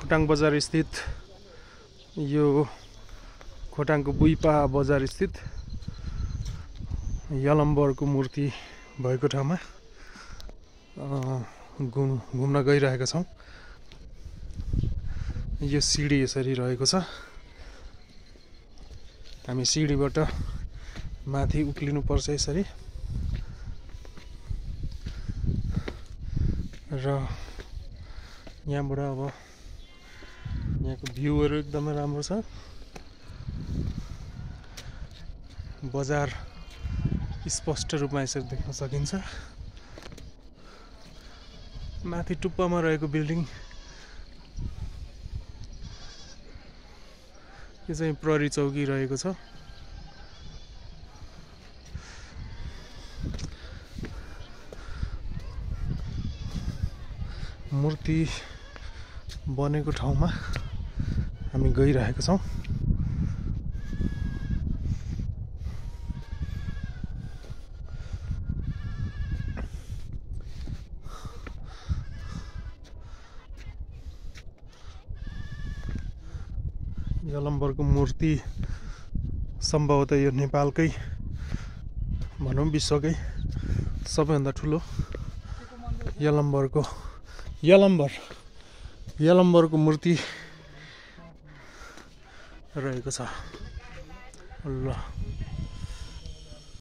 खोटाङ बजार स्थित यो खोटाङको बुइपा बजार स्थित यलम्बरको मूर्ति भएको ठाउँमा घुम्न गइरहेका छौँ। यो सिडी यसरी रहेको छ। हामी सिडीबाट माथि उक्लिनु पर्छ यसरी र यहाँबाट अब यहाँको भ्यूहरु एकदमै राम्रो छ। बजार स्पष्ट रूपमा यसरी देख्न सकिन्छ। माथि टुप्पामा रहेको बिल्डिङ यो चाहिँ प्रहरी चौकी रहेको छ। मूर्ति बनेको ठाउँमा हामी गइरहेका छौँ। यलम्बरको मूर्ति सम्भवतः यो नेपालकै भनौँ विश्वकै सबैभन्दा ठुलो यलम्बरको मूर्ति रहेको छ। ल